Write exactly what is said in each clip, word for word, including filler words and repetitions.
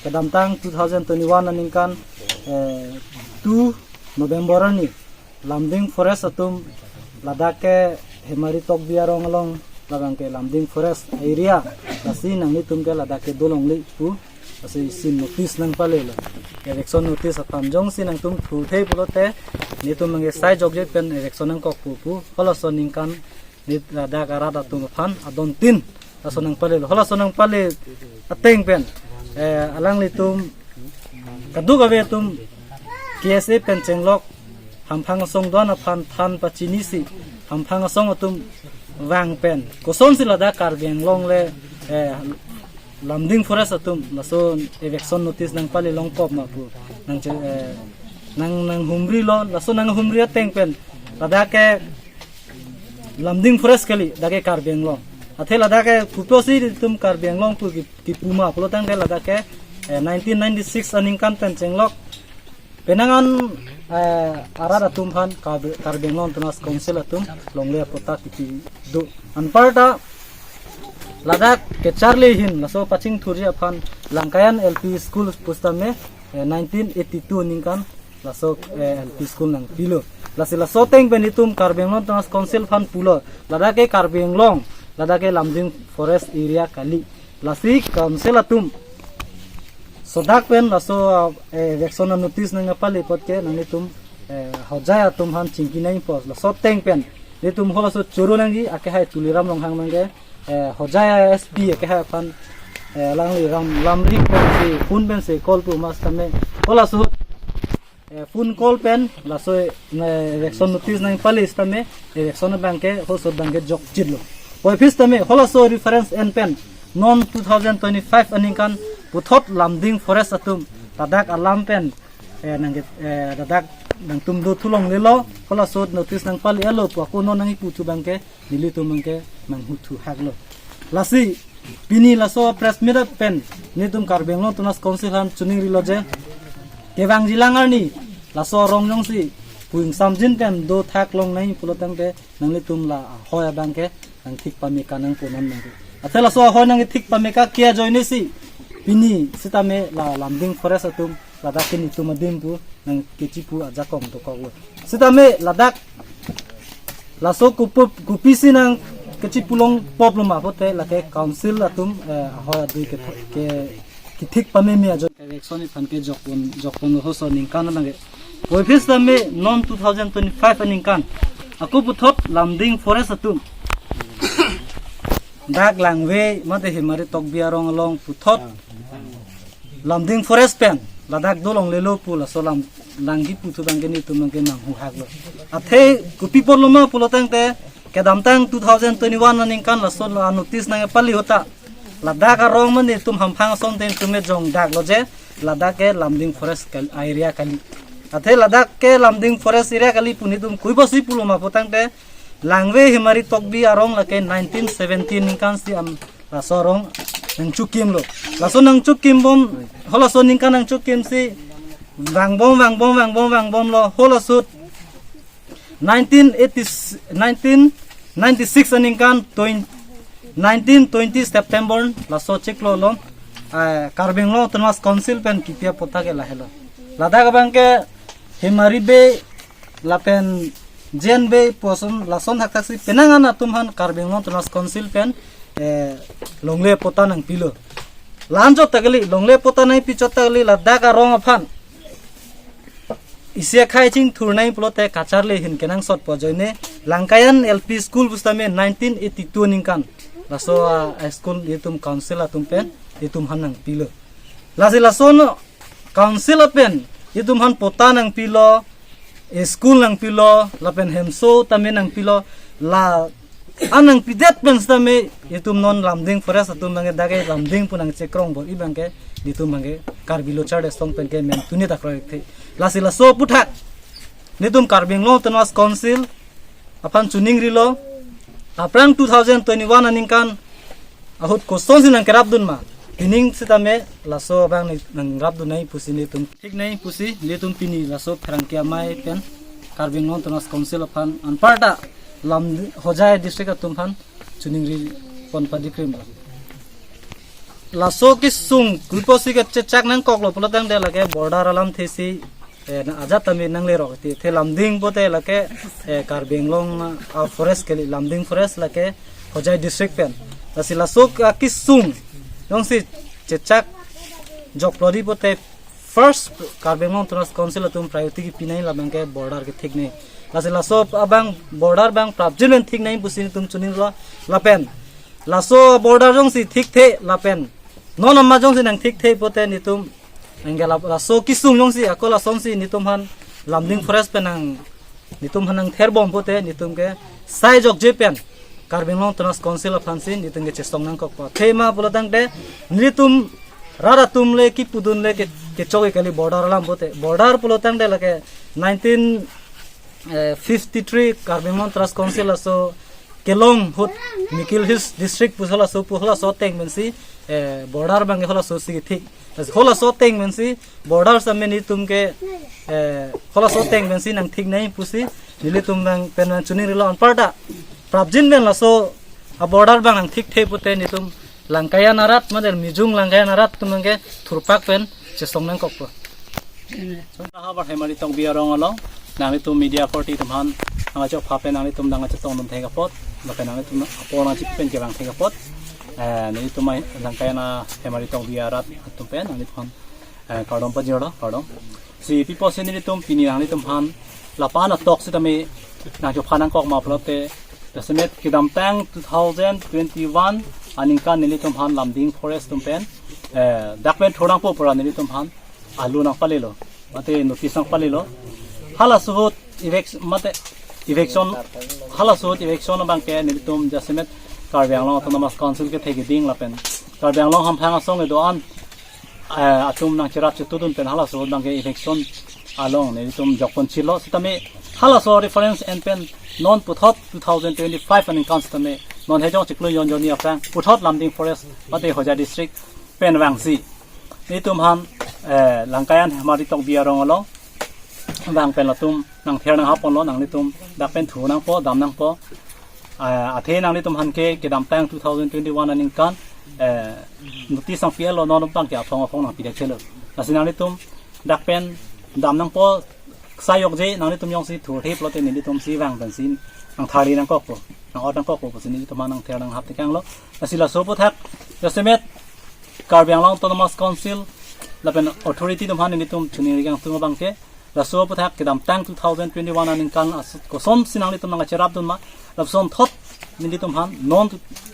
Kedamtang two thousand twenty-one aningkan, eh, two November arni Lumding Forest atum ladak ke Hemari Tokbi arong along, labang ke Lumding Forest area, lasi nanglitum ke ladak ke dolongle pu, lasi isin notice nangpalelo. Eviction notice aphan jongsi nangtum thurthei pulote netum mangke sai jokje pen eviction nangkok pu pu, halaso aningkan neli ladak arat atum aphan adontin laso nangpalelo. Halaso nangpale ateng pen, eh, alanglitum kadokave atum K S A pen chenglok hamphang asong do-an aphan than pachinisi hamphang asong atum vang pen kosonsi ladak Karbi Anglong le, eh, Lumding Forest atum laso eviction notice nangpale longkok ma pu nang che-, eh, nang, nanghumrilo. Laso nanghumri ateng pen ladak ke Lumding Forest kali, dak ke Karbi Anglong. Athe ladak ke kopi pusi itum Karbi Anglong pu ki, kipu ma pulotangte ladak ke, eh, nineteen ninety-six aningkan pen chenglok penang an, eh, arat atum aphan Karbi, Karbi Anglong Autonomous Council atum longle apatta kipi do. Anparta ladak kacharli ahin laso pachingthurji aphan Langkayan L P School pusitame, eh, nineteen eighty-two aningkan laso, eh, L P school nangpilo. Lasi laso ateng pen itum Karbi Anglong Autonomous Council aphan pulo, ladak ke Karbi Anglong, ladak ke Lumding Forest area kali. Lasi council atum sodak pen laso, eh, eviction notice nangpale apot ke nanglitum, eh, Hojai atum aphan chingki nangpo. Laso ateng pen netum halaso choro nangji, akehai Tuliram Ronghang abangke, eh, Hojai S P akehai aphan, eh, alangli ram lamri pensi phone pensi call pu ma sitame halaso, eh, phone call pen laso, eh, eviction notice nangpale sitame eviction abangke halaso abangke jokchitlo. Puvoiphit sitame halaso reference en pen non two thousand twenty-five aningkan puthot Lumding Forest atum ladak alam pen, eh, nangke, eh, ladak nangtum do thu longlelo, halaso notice nangpale-elo pu ako non nangkipu thu abangke nelitum abangke nanghu thu haklo. Lasi pini laso press meet pen netum Karbi Anglong Autonomous Council aphan chiningrilo je, kevangjilang arni laso arong jongsi pu ingsamjin pen dothak longnang pulotangte nanglitum la ahoi abangke nangthik pameka nangpo non nangke. Athe laso ahoi nangthik pameka ke ajoinesi pini sitame la Lumding Forest atum ladak ke netum adim pu nangkechipu ajakong dokoklo. Sitame ladak laso kopi, kopisi nangkechipu longpo pulo ma pulote lake council atum, eh, ahoi adui ke, ke kithik pameme ajoine. Eviction aphan ke jokpon, jokpon halaso aningkan nangke. Puvoiphit sitame non two thousand twenty-five aningkan ako puthot Lumding Forest atum dak Langve mate Hemari Tokbi arong along puthot Lumding Forest pen ladak dolonglelo pu laso alam nangkipu thu abangke netum abangke nanghu haklo. Athe kopi apotlo ma pulotangte kedamtang two thousand twenty-one aningkan laso la notice nangpale ahut ta ladak arong mane netum hamphang asong atum jongdaklo je ladak ke Lumding Forest kal-, area kali. Athe ladak ke Lumding Forest area kali pu netum koi pusi pulo ma pulotangte Langve Hemari Tokbi arong lake nineteen seventy aningkan si am laso arong nangchokimlo. Laso nangchokimbom halaso aningkan nangchokimsi vangbom vangbom vangbom vangbomlo, halaso nineteen eighty, nineteen ninety-six aningkan twenty, nineteen twenty September laso chiklo lo, eh, Karbi Anglong Autonomous Council pen kipi apatta ke lahelo. Ladak abangke Hemari Bey lapen J N Bey pu ason lason hakthaksi penang an atum aphan Karbi Anglong Autonomous Council pen, eh, longle apatta nangpilo. La-anchot ta kali, longle apatta nangpichot ta kali, ladak arong aphan isi akhei chingthur nangji pulote kacharli ahin kenangsotpo ajoine Langkayan L P School pusitame nineteen eighty-two aningkan laso, ah, school itum council atum pen itum aphan nangpilo. Lasi lason council apen itum aphan patta nangpilo, school nangpilo, lapen hemso tame nangpilo, la-an nangpidet pen sitame itum non Lumding Forest atum abangke dak ke Lumding pu nangchekrong bor-i abangke netum abangke Karbi Lo Charli Asong pen ke men tuni ta kroikthe. Lasi laso aphuthak netum Karbi Anglong Autonomous Council aphan chiningrilo, aphrang two thousand twenty-one aningkan ahut kosonsi nangkerapdun ma, pining sitame laso abang ne nangrapdun nangji pusi netum thik nangji pusi netum pini laso pherangke amei pen Karbi Anglong Autonomous Council aphan anparta Lam Hojai district atum aphan chiningri pon padikrim. Laso kesung kopi apotsi kachechak nangkoklo pulo tangte lake border alamthe si, eh, na ajat tame nanglerok ti the Lumding pote lake, eh, Karbi Anglong a forest kali, Lumding forest lake Hojai district pen. Lasi laso kesung jongsi chechak joklo di pote first Karbi Anglong Autonomous Council atum priority kepinai labang ke border kethiknei. Lasi laso abang border abang prapjin pen thiknei pusi netum chinilo lapen laso border jongsi thikthe lapen non amat jongsi nangthikthe pote netum anke la-, laso kesung jongsi ako lasonsi netum aphan Lumding forest pen nang netum aphan nangtherbom pote netum ke sai jokje pen Karbi Anglong Autonomous Council aphansi netum ke chesong nangkokpo. Thema pulo tangte netum rat atum le kipudun le ke, kechok kali border alam pote. Border pulo tangte lake nineteen, eh, fifty-three Karbi Anglong Autonomous Council laso kelong ahut Mikir Hills District pu halaso pu halaso ateng pensi, eh, border abang ke halaso si kethik. Halaso ateng pensi border sitame netum ke, eh, halaso ateng pensi nangthiknei pusi nelitum abang pen abang chiningrilo, anparta prapjin pen laso a border abang nangthikthe pote netum Langkaian arat mate Mijung Langkaian arat atum abang ke thurpak pen chesong nangkokpo. Havar Hemari Tokbi arong along nanglitum media party atum aphan nangkachopha pen nanglitum nangkachetongdun thek apot lapen nanglitum apor nangchip pen kevang thek apot, eh, nelitum Langkaian a Hemari Tokbi arat atum pen nanglitum aphan, eh, kardom pajirlo, kardom. Si kopi apotsi nelitum pini nanglitum aphan lapu-an atok sitame nangchopha nangkok ma pulote, jasemet kedamtang two thousand twenty-one aningkan nelitum aphan Lumding forest atum pen, eh, dak pen thur nangpo pura nelitum aphan alu nangpalelo, mate notice nangpalelo. Halaso ahut evic-, mate eviction, halaso ahut eviction abang ke nelitum jasemet Karbi Anglong Autonomous Council kethe keding lapen Karbi Anglong hamphang asong kedo-an, eh, atum nangcherap chetudun pen halaso ahut abang ke eviction along nelitum jokpon chilo sitame halaso reference en pen non puthot two thousand twenty-five aningkan sitame non hejong chiklo jon jonni aphrang puthot Lumding forest mate Hojai district pen vangsi netum aphan, eh, Langkaian Hemari Tokbi arong along vang pen latum nangther nanghap ponlo, nanglitum dak pen thur nangpo, dam nangpo. Ah, athe nanglitum aphan ke kedamtang two thousand twenty-one aningkan, eh, notice nangpi-etlo, non abang ke aphong aphong nangpi det chelo. Lasi nanglitum dak pen dam nangpo, sai jokje, nanglitum jongsi thurthe pulote nelitum si vang pensi nangtharli nangkokpo, nang-ot nangkokpo pusi nelitum aphan nangther nanghap tekanglo. Lasi laso aphuthak jasemet Karbi Anglong Autonomous Council lapen authority atum aphan nelitum chiningri kangtung abang ke laso aphuthak kedamtang two thousand twenty-one aningkan as-, kosonsi nanglitum nangkacherapdun ma, lapuson thot nelitum aphan non,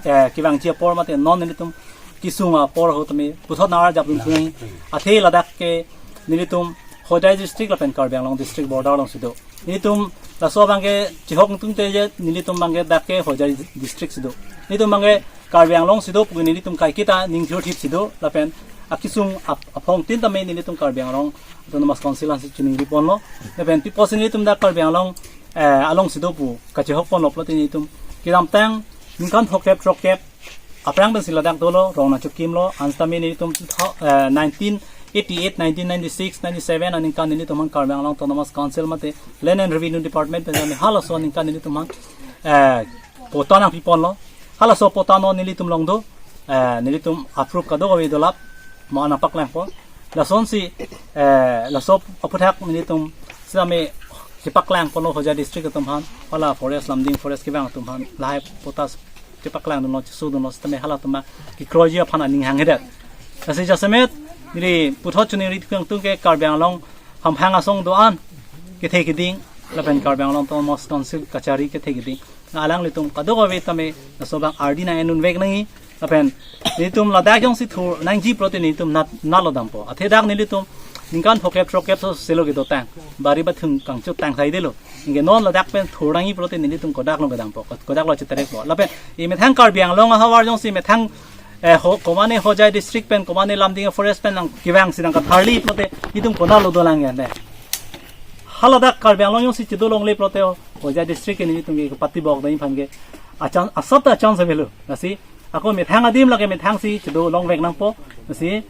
eh, kevangji apor mate non nelitum kesung apor ahut tame puthot nang-arjapdun thunang. Athe ladak ke nelitum Hojai district lapen Karbi Anglong district border alongsi do. Nelitum laso abang ke chihok tungte je nelitum abang ke dak ke Hojai district si do. Nelitum abang ke Karbi Anglong si do pu nelitum kaiketa ning thirthip si do lapen akesung ap-, aphongtin tame nelitum Karbi Anglong Autonomous Council ansi chiningri ponlo. Lapen kopi apotsi nelitum dak Karbi Anglong, eh, along si do pu kachihok ponlo pulote nelitum kedamtang ningkan phokep throkkep aphrang pensi ladak dolo, rong nangchokimlo, ansitame nelitum two thou-, eh, nineteen eighty-eight, nineteen ninety-six, ninety-seven aningkan nelitum aphan Karbi Anglong Autonomous Council mate Land and Revenue Department pen tame halaso aningkan nelitum aphan, eh, patta nangpi ponlo. Halaso patta non nelitum along do, eh, nelitum approve kadokave dolap, mo nangpaklangpo. Lasonsi, eh, laso aphuthak nelitum sitame chepaklang ponlo Hojai district atum aphan, hala forest, Lumding forest kevang atum aphan, lahai patta chepaklangdunlo, chesudunlo sitame halatum ma kekroiji aphan aning hanghedet. Lasi jasemet neli puthot chiningri kangtung ke Karbi Anglong hamphang asong do-an kethe keding lapen Karbi Anglong Autonomous Council kachari kethe keding, alanglitum kadokave tame laso abang ardi nang-endunvek nangji. Lapen nelitum ladak jongsi thur nangji pulote nelitum nat-, natlo dampo. Athe dak nelitum ningkan phokep throkkep so selo kedotang, bari bathung kangchotang saidelo. Anke non ladak pen thur nangji pulote nelitum kodak long kedampo, kodak lo cheterekpo. Lapen emethang Karbi Anglong ahavar jongsi emethang, eh, ho, komane Hojai district pen, komane Lumding forest pen nangkevangsi nangkatharli pulote nelitum konatlo dolang ya ne. Haladak Karbi Anglong jongsi chedo longle pulote Hojai district ke nelitum ke patibok dam aphan ke achan, asap ta chance avelo. Lasi ako methang adim lake methangsi chedo longvek nangpo. Lasi,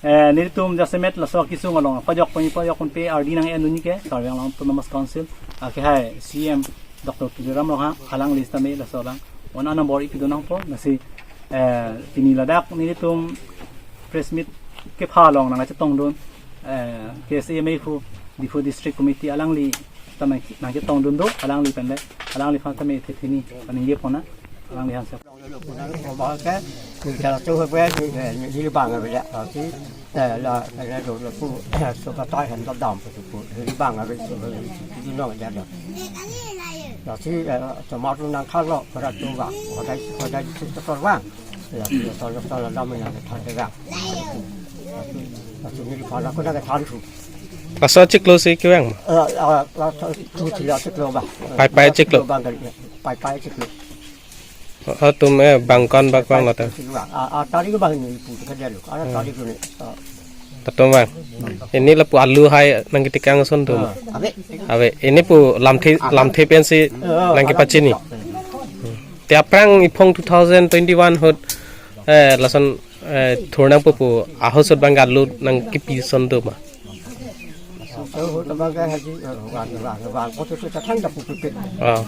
eh, nelitum jasemet laso kesung along pajok pon, pajok ponpe ardi nang-endunji ke Karbi Anglong Autonomous Council akehai C E M Doctor Tuliram Ronghang alangli sitame laso abang one number ipidun nangpo. Lasi, eh, pini ladak nelitum press meet kepha along nangchetongdun, eh, K S A M A hu Diphu District Committee alangli ta nang, nangchetongdun do, alangli pen le, alangliphan tame thethini paningje pon nang, alangliphan sep. Lasi, eh, tomato nangkhanlo, para tuba, kodai, kodai, tutor bang. Ya, ya, tolo, tolo, lam yang ada than tega. Lasi, lasi neli para ko ada than su. Laso chiklo si kevang ma? Eh, eh, laso tu sila chiklo ba. Pai, pai chiklo. Bang dari, pai, pai chiklo. Atum, eh, bangkon bangkon lo ta. Sila. Ah, ah, tari ko bang ni pu ka jalo. Ada tari ko ni. Ah. Latum bang. Ini lapu alu hai nangketikang ason atum. Ah, ave. Ave. Ini pu lamthe, lamthe pensi nangkepachini. Te aphrang iphong two thousand twenty-one ahut, eh, lason, eh, thurnang pupu ahut sot bang alu nangkepi ason do ma? So, ahut bang ke haji, eh, wan, wan, wan, kotu tu tatang da pupu pe. Oh.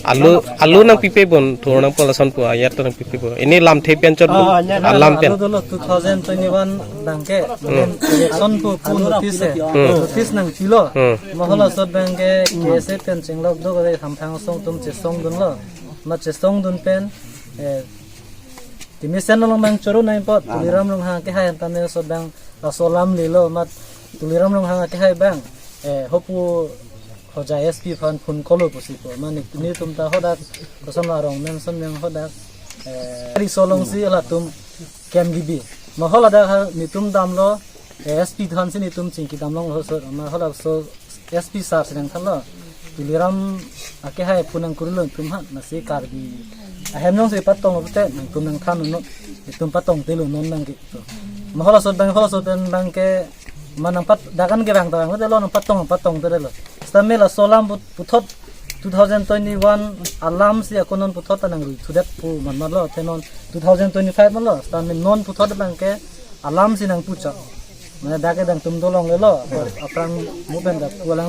Alu, alu nangpipe bon, thurnang pu lason pu ayat nangpipe bon. Ini lamthe pen chot. Ah, ya, ya. Alam pen. Alu dolo two thousand twenty-one bang ke, hmm, election pu pu notice eh. Hmm. Notice nangpilo. Hmm. Ma hala sot bang ke, K S A pen chinglok do kave hamphang asong atum chesongdunlo. Ma chesongdun pen, eh, kemesen along bang choro nai pot, Tuliram Ronghang akehai anta me sot bang laso alam lelo, mat Tuliram Ronghang akehai bang, eh, hopu Hojai S P aphan phone call-lo pusi po, ma ni, netum ta hadak koson arong men son yang hadak, eh, riso alongsi latum kem gibi. Ma haladak ha netum damlo, eh, S P aphansi netum chingki damlong ho sot, ma halaso S P sir si nangthanlo. Tuliram akehai pu nangkurilo netum ha, lasi Karbi ahem alongsi patong pute, netum nangthan non, netum patongte lo non nangke to. Ma hala sot bang, hala sot bang ke, ma nangpat dakan ke bang ta bang, te lo nangpatong, patongte lo. Seta me laso alam put-, puthot two thousand twenty-one alam si ako non puthot ta nangruithudet pu man malo, te non two thousand twenty-five man lo, seta me non puthot bang ke alam si nangpuchot. Mane dak ke dang tum dolong lelo, aphrang mo pen dak pu alang